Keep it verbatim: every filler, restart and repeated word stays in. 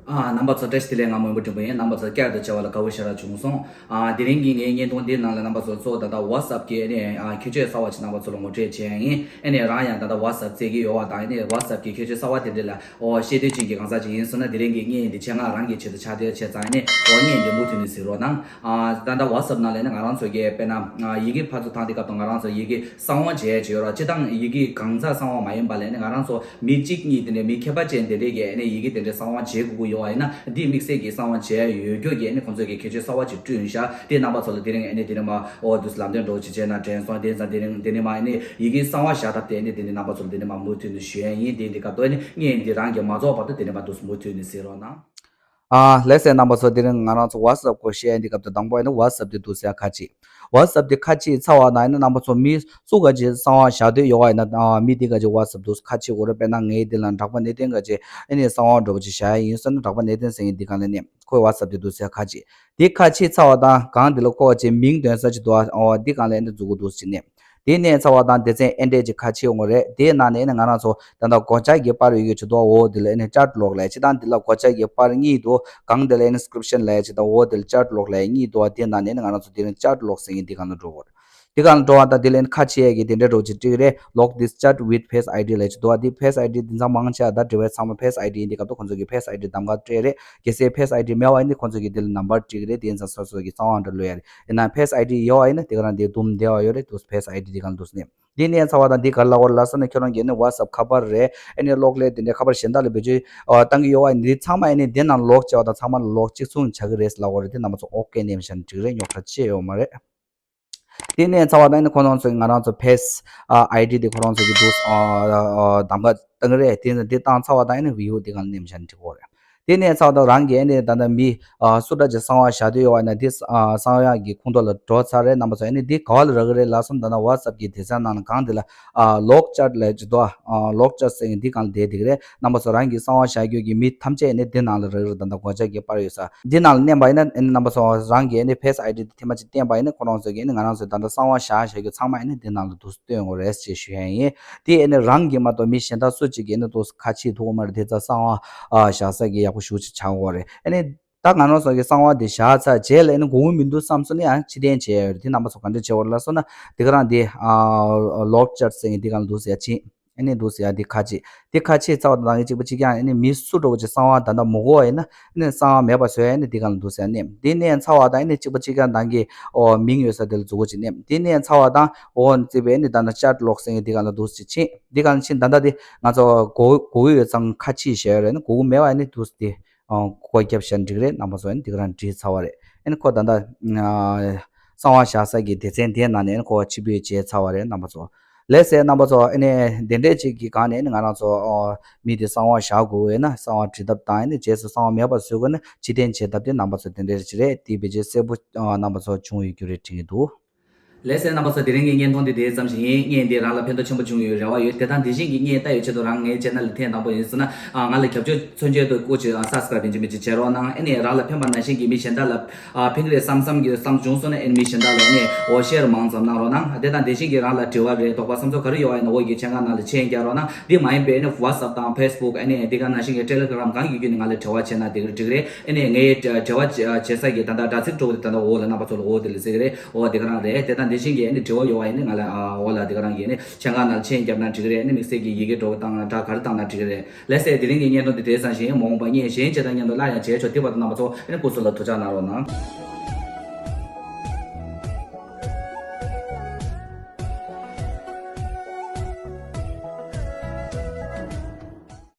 ཨ། རྣམ་པ་ཚོ་བཀྲ་ཤིས་བདེ་ལེགས། ང་མོན་པ་འབྲིང་པོ་ཡིན། རྣམ་པ་ཚོ་བསྐྱར་དུ་མཇལ་བ་ལ་དགའ་བོ་ཞེ་དྲག་བྱུང་སོང་། ཨ། དེ་རིང་གི་ངའི་བརྙན་ཐུང་འདིའི་ནང་ལ་རྣམ་པ་ཚོ་གཙོ་བོ་ད་ལྟ་WhatsApp་གི་ཨ་ནི་ཨ་ཁྱད་ཆོས་གསར་བ་ཅིག་རྣམ་པ་ཚོ་ལ་ངོ་སྤྲོད་བྱས་ཡིན། ཨ་ནི་རང་ཡང་ད་ལྟ་WhatsApp་རྩེ་གི་ཡོད་པ་དང་། ཨ་ནི་WhatsApp་གི་ཁྱད་ཆོས་གསར་བ་དེ་འདྲ་ལ་ཨོ་ཤེས་འདོད་ཅན་གྱི་གང་ཟག་ཅིག་ཡིན་སོང་ན། དེ་རིང་གི་བརྙན་འདི་ཆེད་མངགས་རང་གི་ཆེད་དུ་ཆགས་བསྡད་བྱས་ཙང་། ཨ་ནི་ཨོ་བརྙན་འདི་མུ་མཐུད་ནས་གཟིགས་རོགས་གནང་། ཨ། ད་ལྟ་WhatsApp་ནང་ལ་ནི་ང་རང་ཚོ་གི་དཔེར་ན་ཡི་གེ་ཕར་ཚུར་བཏང་དུས་སྐབས་དང་། ང་རང་ཚོ་ཡི་གེ་གསང་བ་བྱས་བྱས་ཡོད་ར། སྤྱིར་བཏང་ཡི་གེ་གང་ཟག་གསང་བ་མ་ཡིན་པ་ལ་ནི་ང་རང་ཚོ་མི་གཅིག་གཉིས་དེ་འདྲའི་མི་ཁྱད་པར་ཅན་དེ་འདྲས་ཀྱིས་ནི་ཡི་གེ་དེ་འདྲའི་གསང་བ་བྱེད་དགོས་ཀྱི་ཡོད་པ་ཡིན་ན། འདི་དམིགས་བསལ་གྱི་གསང་བ་བྱས་ཡོད་རྒྱུ་གི་ནི་ཁོང་ཚོ་གི་ཁྱད་ཆོས་གསར་བ་ཅིག་བསྐྲུན་བཞག་དེ་རྣམ་པ་ཚོ་ལ་དེ་རིང་ཨ་ནི་དེ་ནས་མ་ཨོ་དུས་ལམ་སྟོན་འདྲ་བོ་ཅིག་བྱས་ན་དྲན་སོང་། དེ་ཙང་དེ་རིང་དེ་ནས་མ་ཨ་ནི་ཡི་གེ་གསང་བ་བཞག་ཐབས་དེ་ནི་དེ་ནས་རྣམ་པ་ཚོ་ལ་དེ་ནས་མ་མུ་མཐུད་ནས་ཞུ་ཡ་ཡིན། དེ་འདི་སྐབས་དུ་ཨ་ནི་བརྙན་འདི་རང་གི་མ་རྫོགས་བར་དུ་དེ་ནས་མ་དུས་མུ་མཐུད་ནས་གཟིགས་རོགས་གནང་། ཨ། ལགས་སེ། རྣམ་པ་ཚོ་དེ་རིང་ང་རང་ཚོ་WhatsApp་སྐོར་བཤད་ཡ་འདི་སྐབས་དུ་དང་པོ་ཨ་ནི་WhatsApp་དེ་འདུག་ཟེར་ཡ་ཁ་ཅིག WhatsApp་དེ་ཁ་ཕྱེ་ཚར་བ་དང་ཨ་ནི་རྣམ་པ་ཚོ་མི་སུ་ག་ཅིག་གསང་བ་བཞག་འདོད་ཡོད་པ་ཡིན་ན། ཨ། མི་དེ་ག་ཅིག་WhatsApp་འདུག་ཁ་ཕྱེ་དགོས་རེད། དཔེར་ན་ངའི་དེ་ལ་གྲགས་པ་གནས་བརྟན་ག་ཅིག་ཨ་ནི་གསང་བ་འདྲ་པོ་ཅིག་བཞག་ཡ་ཡིན་སོང་ན། གྲགས་པ་གནས་བརྟན་ཟེར་མཁན་འདི་སྒང་ལ་ནི་ཁོའི་WhatsApp་དེ་འདུག་ཟེར་ཡ་ཁ་ཅིག་དེ་ཁ་ཕྱེ་ཚར་བ་དང་སྒང་དེ་ལ་ཁོ་ག་ཅིག་མིང་འདོན་ས་ཅིག་འདུག་ཨ། འོ་འདི་སྒང་ལ་ཨ་ནི་འཛུལ་དགོས་འདུག་ཟེར་ནས། དེ་ནས་ཚར་བ་དང་སྡེ་ཚན་ཨེ་འདྲས་ཅིག་ཁ་ཕྱེ་ཡོང་གི་རེད། དེའི་ནང་ནས་ཨ་ནི་ང་རང་ཚོ་ད་ལྟ་སྒོ་ལྕགས་ཀྱི་པར་ཡོད་ཀྱི་ཅིག་འདུག་འོ་དེ་ལ་ཨ་ནི་chat log་ལབ་ཡ་ཅིག་དང་། དེ་ལ་སྒོ་ལྕགས་ཀྱི་པར་གཉིས་འདུག་སྒང་དེ་ལ་ཨ་ནི་description་ལབ་ཡ་ཅིག་དང་། འོ་དེ་ལ་chat log་ལབ་ཡ་གཉིས་འདུག་དེའི་ནང་ནས་ཨ་ནི་ང་རང་ཚོ་དེ་རིང་chat log་ཟེར་མཁན་དེ་སྒང་ལ་འགྲོ་དགོས་རེད། དེ་སྒང་ལ་འགྲོ་བ་དང་དེ་ལ་ཨ་ནི་ཁ་ཕྱེ་ཡ་གི་དེ་འདྲ་འདྲ་བོ་ཅིག་བྲིས་རེད། Log this chat with Face I D་ལབ་ཡ་ཅིག་འདུག་དེ་Face I D་དེང་སང་མང་ཆེ་བ་ད་འབྲེལ་བའི་ཚང་མ་Face I D་ཡིན་དུས་སྐབས་དུ་ཁོང་ཚོ་གི་Face I D་གདམ་ག་སྤྲད་རེད། གལ་སྲིད་Face I D་མེད་པ་ཡིན་ན་ཁོང་ཚོ་གི་དེ་ལ་number་བྲིས་ཀྱི་རེད། དེ་ཡིན་ཙང་སོ་སོ་གི་གསང་བ་འདྲ་བླུག་ཡ་རེད། ཡིན་ན་Face I D་ཡོད་པ་ཡིན་ན་དེ་ག་རང་དེ་འདུག་བསྡད་པ་ཡོད་རེད། འདུག Face I D་དེ་ག་རང་འདུག་ཟེར་ནས། དེ་ནས་ཚར་བ་དང་དེ་ག་རེ་ལབ་དགོས་རེད་ལབ་སོང་ན། ཁྱོད་རང་གིས་ནི་WhatsApp་ཁ་པར་རེད། ཨ་ནི་གློག་ཀླད་དེ་འདྲའི་ཁ་པར་གཞན་དག་ལ་བེད་སྤྱོད་ཨ་བཏང་གི་ཡོད་པ་ཡིན་ན། དེ་ཚང་མ་ཨ་ནི་དེ་ནང་log་བྱས་པ་དང་ཚང་མ་log་གཅིག་མཚུངས་ཆགས་ཀྱི་རེད་ལབ་དགོས་རེད། དེ་རྣམ་པ་ཚོ་okay་ནས་མི་ཤར་འགྲིག་རེད། རྙོག་དྲ་ཅི་ཡོད་མ་རེད། དེ་ནས་ཚར་བ་དང་ཨ་ནི་ཁོ་རང་ཚོ་ང་རང་ཚོ་Face ཨ་I D་དེ་ཁོ་རང་ཚོ་གི་འདུག་ཨ་ཨ་གདམ་ག་བཏང་གི་རེད། དེ་ནས་དེ་བཏང་ཚར་བ་དང་ཨ་ནི་view་དེ་ག་ནས་མི་ཤར་འགྲིག་གི་རེད། དེ་ནས་ཚར་བ་དང་རང་གིས་ཨ་ནི་ད་ལྟ་མི་ཨ་སུ་འདྲ་ཅིག་གསང་བ་བཞག་འདོད་ཡོད་པ་ཡིན་ན་དེ་ཨ་གསང་བ་གི་ཁོངས་གཏོགས་ལ་འགྲོ་ཚར་རེད། རྣམ་པ་ཚོ་ཨ་ནི་དེ་ག་པ་ལ་རག་གི་རེད་ལབ་སོང་ན། ད་ལྟ་WhatsApp་གི་སྡེ་ཚན་ནང་ལ་སྒང་དེ་ལ་ཨ་log chat་ལབ་ཅིག་འདུག་ཨ་log chat་ཟེར་མཁན་དེ་སྒང་ལ་བསྡད་བསྡད་ཀྱི་རེད། རྣམ་པ་ཚོ་རང་གི་གསང་བ་བཞག་རྒྱུ་གི་མི་ཐམས་ཅད་ཨ་ནི་དེ་ནང་ལ་རག་གི་རེད། ད་ལྟ་སྒོ་ལྕགས་ཀྱི་པར་ཡོད་ས་འདི་ནང་ལ་མནན་པ་ཡིན་ན། ཨ་ནི་རྣམ་པ་ཚོ་རང་གི་ཨ་ནི་Face I D་དེ་ཐེངས་མ་གཅིག་བསྟན་པ་ཡིན་ན་ཁོ་རང་ཚོ་གི་ཨ་ནི་ང་རང་ཚོ་ད་ལྟ་གསང་བ་བཞག་བཞག་རྒྱུ་ཚང་མ་ཨ་ནི་འདི་ནང་ལ་འདུག་སྟོན་དགོས་རེད་ཅེས་ཞུ་ཡ་ཡིན། དེ་ཨ་ནི་རང་གི་མ་གཏོགས་མི་གཞན་དག་སུ་གཅིག་གིས་ཨ་ནི་འདུག་ཁ་ཕྱེ་ཐུབ་ཀྱི་མ་རེད། དེ་ཚ་གསང་བ་ཨ་བཞག་ས་གི་ཡག་པོ་ཞེ་པོ་ཅིག་ཆགས་ཀྱི་ཡོད་རེད། ཨ་ནི་ད་ང་རང་ཚོ་གི་གསང་བ་དེ་བཞག་ཚར་རྗེས་ལ་ཨ་ནི་དགོས་མཁོ་མི་འདུག་བསམ་སོང་ན་ཡང་ཕྱིར་འཐེན་བྱས་ཡོད་རེད། དེ་རྣམ་པ་ཚོ་ག་འདྲ་བྱེད་དགོས་རེད་ལབ་སོང་ན། དེ་ག་རང་དེ་ཨ་log chat་ཟེར་མཁན་དེ་ག་ལ་འདུག་ཟེར་ཡ་ཅིག་ཨ་ནི་འདུག་ཟེར་ཡ་དེ་ཁ་ཕྱེ། དེ་ཁ་ཕྱེ་ཚར་བ་དང་ཨ་ནི་གཅིག་པ་གཅིག་རྐྱང་ཨ་ནི་མི་སུ་འདྲ་བོ་ཅིག་གསང་བ་ད་ལྟ་མི་དགོས་པ་ཡིན་ན་ཨ་ནི་གསང་བ་མེད་པ་བཟོ་ཡ་ཨ་ནི་དེ་ག་ལ་འདུག་ཟེར་ཡ་མནན། དེ་མནན་ཚར་བ་དང་ཨ་ནི་གཅིག་པ་གཅིག་རྐྱང་རང་གི་ཨོ་མིང་ཡོད་ས་དེ་ལ་འཛུལ་དགོས་ཅིག་མནན། དེ་མནན་ཚར་བ་དང་ཨོ་ཙི་པའི་ཨ་ནི་ད་ལྟ་chat log་ཟེར་མཁན་དེ་ག་ལ་འདུག་ཅིག་ཕྱིན། དེ་ག་ལ་ཕྱིན། ད་ལྟ་དེ་ང་ཚོ་དགོས་དགོས་ཀྱི་ཡོད་ཙང་ཁ་ཕྱེ་བཞག་ཡོད་རེད། ཨ་ནི་དགོས་ཀྱི་མེད་པ་ཨ་ནི་འདུག་དེ་ཨོ་སྒོ་བརྒྱབ་བཞག་འགྲིག་རེད། རྣམ་པ་ཚོ་ཨ་ནི་དེ་ག་རང་བྲིས་ཚར་བ་རེད། ཨ་ནི་ཁོ་ད་ལྟ་ཨ་གསང་བ་བཞག་ས་གི་སྡེ་ཚན་དེའི་ནང་ནས་ཨ་ནི་ཁོ་ཕྱིར་འབུད་བྱས་ཚར་བ་རེད། རྣམ་པ་ཚོ། ལགས་སེ། རྣམ་པ་ཚོ་ཨ་ནི་དེ་འདྲས་ཅིག་གི་སྒང་ནས་ཨ་ནི་ང་རང་ཚོ་ཨོ་མི་དེ་གསང་བ་བཞག་དགོས་ཡོད་ན་གསང་བ་བྲི་ཐབས་དང་། ཨ་ནི་རྗེས་སུ་གསང་བ་མེད་པ་བཟོ་དགོས་ན་ཕྱིར་འཐེན་བྱེད་ཐབས་དེ་རྣམ་པ་ཚོ་དེ་འདྲས་ཅིག་རེད། དེའི་བེད་སྤྱོད་གསལ་པོ་ཨ་རྣམ་པ་ཚོ་བྱུང་ཡོད་རྒྱུ་རེད་དྲན་གྱི་འདུག་ལགས་སེ། རྣམ་པ་ཚོ་དེ་རིང་གི་བརྙན་ཐུང་འདི་དེ་ཙམ་ཞིག་ཡིན། བརྙན་འདི་རང་ལ་ཕན་ཐོགས་ཆེན་པོ་བྱུང་ཡོད་རེ་བ་ཡོད། དེ་དང་དེ་བཞིན་གྱི་བརྙན་ལྟ་ཡོད་ཆེད་དུ་རང་ངའི་channel་ལ་ཐེངས་དང་པོ་ཡིན་སོང་ན། ཨ་ང་ལ་རྒྱབ་སྐྱོར་མཚོན་ཆེད་དུ་སྐུ་མཁྱེན་ཨ་subscribe་ཡིན་གཅིག་མིན་གཅིག་བྱེད་རོགས་གནང་། ཨ་ནི་རང་ལ་ཕན་པ་ནང་བཞིན་གྱི་མི་གཞན་དག་ལ་ཨ་ཕན་གྱི་རེད་བསམ་བསམ་གྱི་བསམ་བྱུང་སོང་ན། ཨ་ནི་མི་གཞན་དག་ལ་ཨ་ནི་ཨོ་share་མང་ཙམ་གནང་རོགས་གནང་། དེ་དང་དེ་བཞིན་གྱི་རང་ལ་དྲི་བ་རེད་དོགས་པ་བསམ་ཚུལ་ག་རེ་ཡོད་པ་ཡིན་ན་འོག་གི་མཆན་ཁ་ནང་ལ་མཆན་རྒྱག་རོགས་གནང་། འདི་མ་ཡིན་པའི་ཨ་ནི་WhatsApp་དང་Facebook་ཨ་ནི་དེ་ག་ནང་བཞིན་གྱི་Telegram་གང་གི་བརྒྱུད་ནས་ང་ལ་དྲི་བ་བྱས་ན་དེ་ག་འགྲིག་རེད། ཨ་ནི་ངའི་དྲི་བ་བྱེད་ས་གི་ད་ལྟ་དྲ་ཚིགས་འགྲོ་གི་ད་ལྟ་འོག་ལ་རྣམ་པ་ཚོ་ལ་འོག་དེ་ལ་གཟིགས་ཀྱི་རེད། འོ་དེ་ག་རང་རེད། དེ་དང་དེ་བཞིན་གྱི་ཨ་ནི་དྲི་བ་ཡོད་པ་ཡིན་ན་ང་ལ་ཨ་འོག་ལ་དེ་ག་རང་གི་ཨ་ནི་མཆན་ཁ་ནང་ལ་མཆན་བརྒྱབ་ན་འགྲིག་གི་རེད། ཨ་ནི་དམིགས་བསལ་གྱི་ཡི་གེ་འགྲོ་གི་དང་སྒྲ་ག་རེ་བཏང་ན་འགྲིག་གི་རེད། ལགས་སེ། དེ་རིང་གི་བརྙན་ཐུང་འདི་དེ་ཙམ་ཞིག་མ་འོངས་པ་བརྙན་གཞན་ཅིག་དང་མཉམ་དུ་སླར་ཡང་མཇལ་ཆོག་དེ་བར་དུ་རྣམ་པ་ཚོ་ཨ་ནི་སྐུ་གཟུགས་ལ་ཐུགས་ཅག་གནང་རོགས་གནང་།